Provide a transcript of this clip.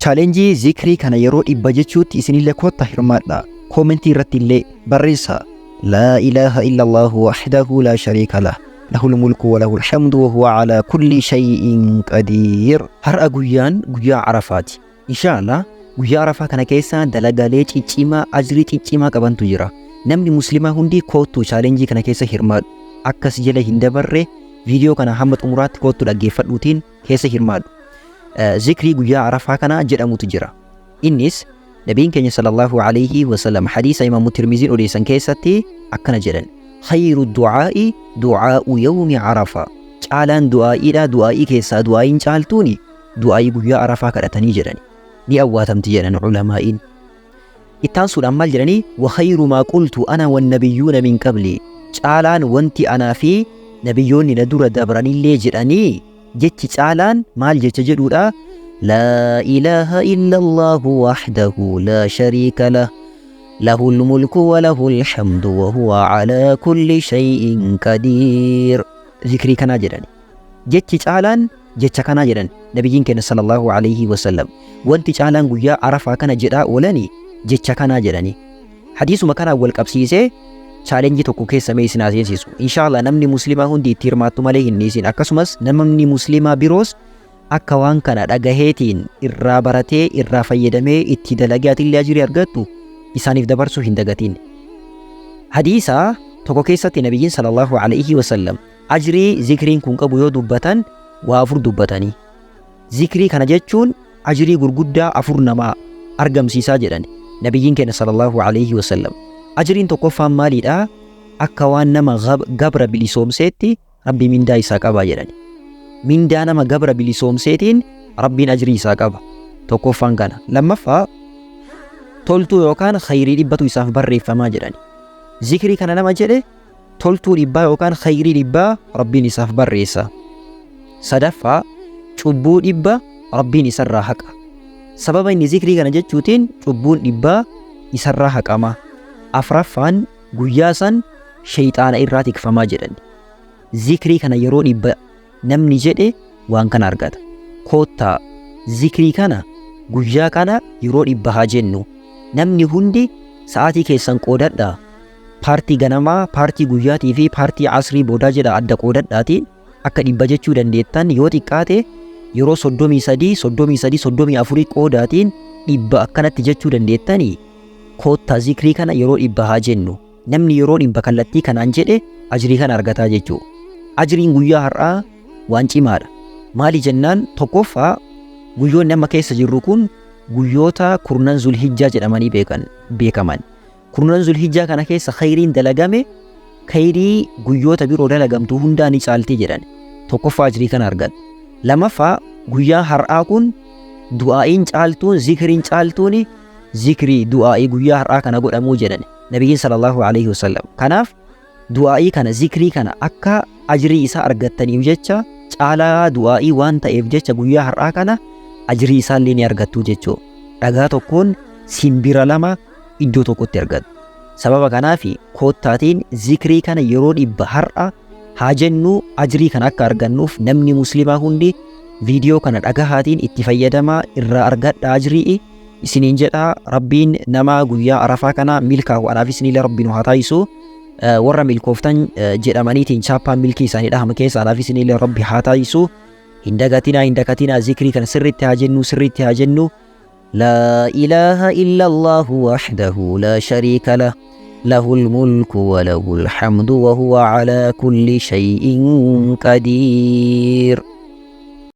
Challenge zikrii kana yeroo 100 jechuutti isinillee kotta hirmaadha. Koomentii irratti illee barreessa. Laa ilaaha illallahu wahdahu laa shariika lah. Lahul mulku wa lahul hamdu wa huwa ala kulli shay'in qadiir. Har'a guyyaan guyyaa Arafaati. Inshaallah guyyaa Arafaa kana keessa dalagaalee ciccimaa ajrii ciccimaa qabantu jira. Namni muslimaa hundi koottu challenge kana keessa hirmaadhu. Akkas jala hin dabarre viidiyoo kana hamma xumuraatti koottu dhaggeeffadhuutiin keessa hirmaadhu. Zikrii guyyaa Arafaa kana jedhamutu jira. Innis nabiin keenya sallallahu alayhi wasallam hadiisa Imaamu Tirmiziin odeessan keessatti akkana jedhan. Khayru du'aa'i du'aa'u yawmi Arafa. Caalaan du'aa'iidha, du'aa'ii keessaa du'aa'iin caaltuuni du'aa'ii guyyaa Arafaa kadhatanii jedhani. Ni awwaatamti jedhan ulamaa'iin. Ittaansuudhaan maal jedhanii? Wa khayru maa qultu ana wan nabiyyuuna min qabli. Caalaan wanti anaa fi nabiyyoonni na dura dabranillee jedhanii jechi caalaan maal jecha jedhuudha? Laa ilaaha illallahu wahdahu laa shariika lah. Lahul mulku wa lahul hamdu wa huwa alaa kulli shay'in qadiir. Zikrii kanaa jedhani. Jechi caalaan jecha kanaa jedhan nabiyyiin keenya sallallahu alayhi wasallam. Wanti caalaan guyyaa Arafaa kana jedhaa oolani jecha kanaa jedhani. Hadiisuma kanaan wal qabsiisee challenge tokko keessa mee isin haa seensisu. Inshaallah namni muslimaa hundi itti hirmaattu malee hin dhiisin. Akkasumas namni muslimaa biroos akka waan kana dhagaheetiin irraa baratee irraa fayyadamee itti dalagee atillee ajirii argattu isaaniif dabarsuu hin dagatin. Hadiisa tokko keessatti nabiyyiin sallallahu alayhi wasallam ajrii zikriin kun qabu yoo dubbatan waa afur dubbatanii. Zikrii kana jechuun ajrii gurguddaa afur namaa argamsiisaa jedhan nabiyyiin keenya sallallahu alayhi wasallam. Ajriin tokkoffaan maaliidha? Akka waan nama gabra bilisoomseetti Rabbi mindaa isaa qaba jedhan. Mindaa nama gabra bilisoomseetiin Rabbiin ajrii isaa qaba. Tokkoffaan kana. Lammaffaa toltuu yookaan khayrii 100tu isaaf barreeffamaa jedhan. Zikrii kana nama jedhe toltuu 100 yookaan khayrii 100 Rabbiin isaaf barreessa. Sadaffaa cubbuu 100 Rabbiin isarraa haqa. Sababa inni zikrii kana jechuutiin cubbuun 100 isarraa haqama. Afraffaan guyyaa san sheyxaana irraa tikfamaa jedhan. Zikrii kana yeroo 100 namni jedhe waan kana argata. Koottaa zikrii kana guyyaa kana yeroo 100 haa jennu. Namni hundi sa'aatii keessan qoodadhaa. Paartii ganamaa, paartii guyyaatii fi paartii asrii boodaa jedha adda qoodadhaatiin akka 100 jechuu dandeettan yoo xiqqaate yeroo 33, 33, 34 qoodaatiin 100 akkanatti jechuu dandeettanii koottaa zikrii kana yeroo 100 haa jennu. Namni yeroo 100 kallattii kanaan jedhe ajrii kana argataa jechuu. Ajriin guyyaa har'aa waan cimaadha. Maali jennaan tokkoffaa guyyoonni amma keessa jirru kun guyyoota kurnan Zulhijjaa jedhamanii beekaman. Kurnan Zulhijjaa kana keessa khayriin dalagame khayrii guyyoota biroo dalagamtu hundaa ni caalti jedhan. Tokkoffaa ajrii kana argatu. Lamaffaa guyyaa har'aa kun du'aa'iin caaltuun zikriin caaltuun zikrii du'aa'ii guyyaa har'aa kana godhamuu jedhan nabiyyiin sallallahu alayhi wasallam. Kanaaf du'aa'ii kana zikrii kana akka ajrii isaa argattaniif jecha caalaa du'aa'ii waan ta'eef jecha guyyaa har'aa kana ajrii isaallee ni argattu jechuu. Dhagaa tokkoon simbira lama iddoo tokkotti argattu. Sababa kanaaf koottaatiin zikrii kana yeroo 100 har'a haa jennu ajrii kana akka argannuuf namni muslimaa hundi viidiyoo kana dhagahaatiin itti fayyadamaa irraa argadha ajrii isiniin jedha. Rabbiin nama guyyaa Arafaa kana milkaa'u anaaf isinillee Rabbi nu haa taasisu. Warra milkooftan jedhamaniitiin chaappaan milkii isaanii dhahame keessa anaaf isinillee Rabbi haa taasisu. Hin dagatinaa, hin dagatinaa, zikrii kana sirriitti haa jennu, sirriitti haa jennu. Laa ilaaha illallahu wahdahu laa shariika lah. Lahul mulku wa lahul hamdu wa huwa alaa kulli shay'in qadiir.